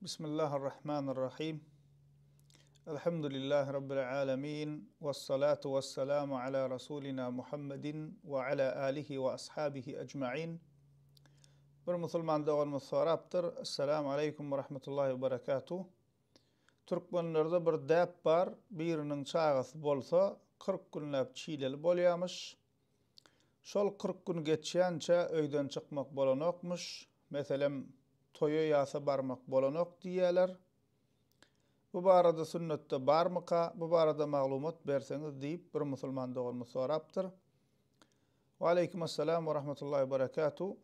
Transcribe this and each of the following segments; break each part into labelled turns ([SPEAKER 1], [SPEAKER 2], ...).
[SPEAKER 1] Bismillahirrahmanirrahim. Elhamdülillahi Rabbil alemin. Vessalatu vesselamu ala Rasulina Muhammedin ve ala alihi ve ashabihi ecma'in. Bir musulman doganymyz sorapdyr. Esselamu aleýkum we rahmetullahi we berekatuh. Türkmenlerde bir däp bar, biriniň çagasy bolsa, 40 günläp çileli bolýamyş. Şol 40 gün geçýänçä öýden çykmak bolanokmyş. Meselem, toýa ýasa barmak bolanok diýýäler. Bu barada sünnetde barmyka, bu barada maglumat berseňiz diýip bir musulman doganymyz sorapdyr. Waleýkim essalam we rahmetullahi we berekatuh.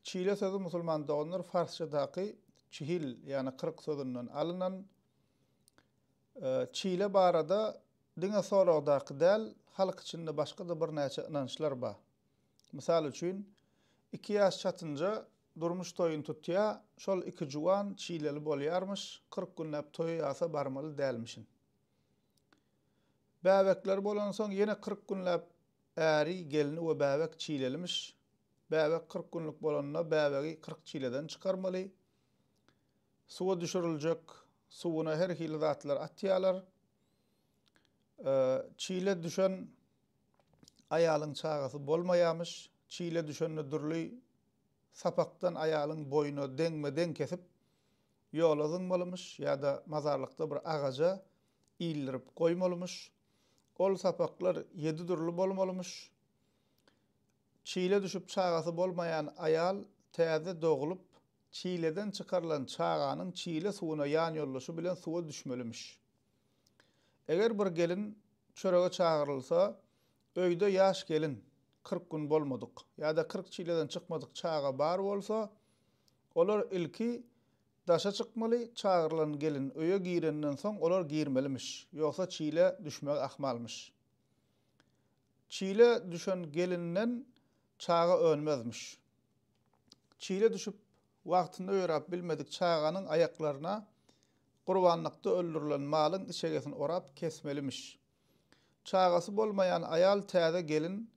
[SPEAKER 1] Çile sözi musulman doganlar farsçadaky çihil ýagny 40 sözünden alynan. Çile barada diňe soragdaky däl, halk içinde başga-da birnäçe ynançlar bar. Mysal üçin, iki ýaş çatynja durmuş toýuny tutýa, şol iki juwan çileli bolýarmyş, 40 günläp toýa ýasa barmaly dälmişin. Bäbekleri bolansoň ýene 40 günläp äri, gelni we bäbek çilelimiş. Bäbek 40 günlük bolanda bäbegi 40 çileden çykarmaly. Suwa düşüriljek suwuna her hili zatlar atýarlar. Çile düşen aýalyň çagasy bolmaýarmyş. Çile düşende dürli sapakdan aýalyň boýuna deňme-deň kesip, ýola zyňmalymyş ýa-da mazarlykda bir agaja ildirip goýmalymyş. Ol sapaklar ýedi dürli bolmalymyş. Çile düşüp çagasy bolmaýan aýal täze doglup, çileden çykarylan çaganyň çile suwuna ýanýoldaşy bilen suwa düşmelimiş. Eger bir gelin çörege çagyrylsa, öýde ýaş gelin, 40 gün bolmadyk ýa-da 40 çileden çykmadyk çaga bar bolsa, olar ilki daşa çykmaly, çagyrylan gelin öýe girenden soň olar girmelimiş, ýogsa çile düşmegi ahmalmyş. Çile düşen gelinden çaga önmezmiş. Çile düşüp, wagtynda ýöräp bilmedik çaganyň aýaklaryna gurbanlykda öldürilen malyň içegesini orap kesmelimiş. Çagasy bolmaýan aýal täze gelin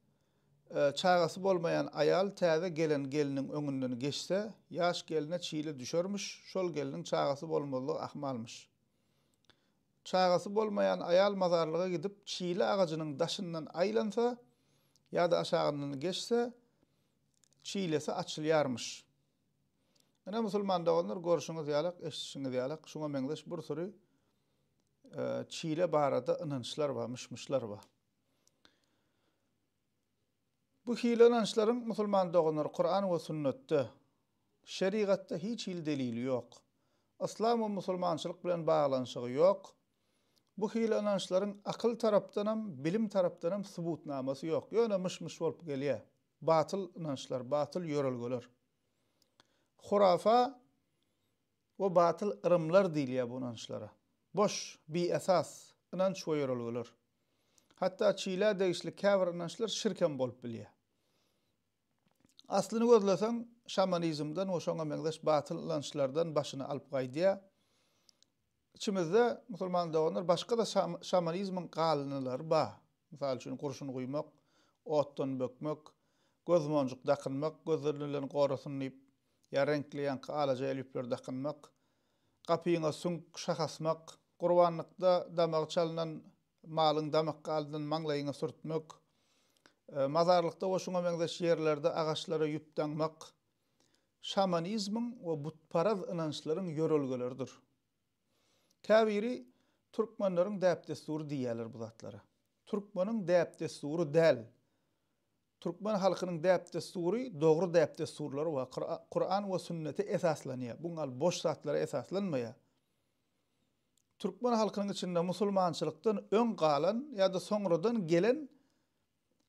[SPEAKER 1] Çagasy bolmaýan aýal täze gelen gelniň öňünden geçse, ýaş gelne çile düşermiş, şol gelniň çagasy bolmazlygy ahmalmyş. Çagasy bolmaýan aýal mazarlyga gidip, çile agajynyň daşyndan aýlansa ýa-da aşagyndan geçse, çilesi açylýarmyş. Ine musulman doganlar görşüňiz ýalak, eşidişiňiz ýalak şuňa meňzeş bir süri çile barada ynançlar bar, myş-myşlar bar. Bu hili ynançlaryň musulman doganlar Kuran we sünnetde, şerigatda hiç hili delili ýok. Yslam we musulmançylyk bilen baglanyşygy ýok. Bu hili ynançlaryň akyl tarapdanam, bilim tarapdanam subutnamasy ýok. Ýöne myş-myş bolup gelýär. Batyl ynançlar, batyl ýörelgeler. Hurafa we batyl yrymlar diýilýär bu ynançlara. Boş, biesas ynanç we ýörelgeler. Hatda çilä degişli käbir ynançlar şirk hem bolup bilýär. Aslyny gözleseň, şamanizmden we şoňa meňzeş batyl ynançlardan başyny alyp gaýdýar. Içimizde musulman doganlar başga-da şamanizmiň galyndylary bar. Mysal üçin, gurşun guýmak, otdan bökmek, göz monjuk dakynmak, gözlerinden gorasyn diýip, ýa reňkli ýaňky alaja elýüpleri dakynmak, gapyňa süňk şah asmak, gurbanlykda damagy çalynan malyň damak galyndan maňlaýyňa sürtmek, mazarlykda we şuňa meňzeş ýerlerde agaçlara ýüp daňmak şamanizmiň we butparaz ynançlaryň ýörelgeleridir. Käbiri türkmenleriň däp-dessury diýýärler bu zatlara. Türkmeniň däp-dessury däl. Türkmen halkynyň däp-dessury dogry däp-dessurlary bar. Kuran we sünnete esaslanýar. Bu gal boş zatlara esaslanmaýar. Türkmen halkynyň içinde musulmançylykdan öň galan ýa-da soňradan gelen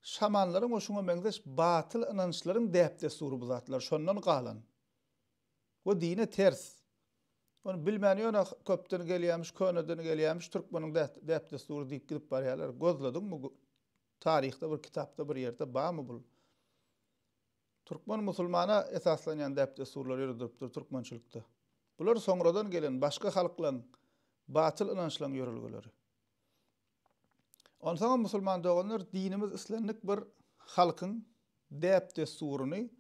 [SPEAKER 1] şamanlaryň we şuňa meňzeş batyl ynançlaryň däp-dessury bu zatlar şondan galan. We dine ters. Ony bilmän ýöne köpden gelýämiş, köneden gelýämiş, türkmeniň däp-dessury diýip gidip barýarlar. Gözlediňmi taryhda bir kitapda bir ýerde barmy bul? Türkmen musulmana esaslanýan däp-dessurlar ýöredilipdir türkmençilikde. Bular soňradan gelen başga halklaryň batyl ynançlaryň ýörelgeleri. Onsoňam musulman doganlar dinimiz islendik bir halkyň däp-dessuryny.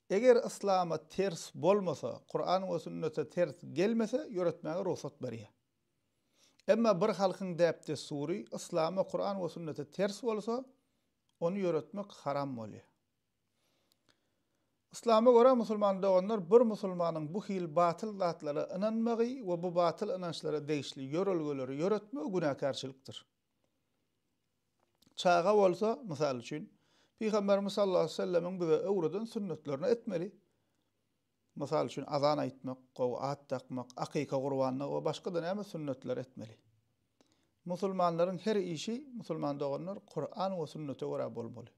[SPEAKER 1] Eger yslama ters bolmasa, Kuran we sünnete ters gelmese ýöretmäge rugsat berýär. Emma bir halkyň däp-dessury yslama, Kuran we sünnete ters bolsa, ony ýöretmek haram bolýar. Yslama görä musulman doganlar bir musulmanyň bu hil batyl zatlara ynanmagy we bu batyl ynançlara degişli ýörelgeleri ýöretmegi günäkärçilikdir. Çaga bolsa, mysal üçin, Pygamberimiz sallallahu aleýhi we sellemiň bize öwreden sünnetlerini etmeli. Mysal üçin, azan aýtmak, gowy at dakmak, akyka gurbanlygy we başga-da näme sünnetleri etmeli. Musulmanlaryň her işi, musulman doganlar, Kuran we sünnete görä bolmaly.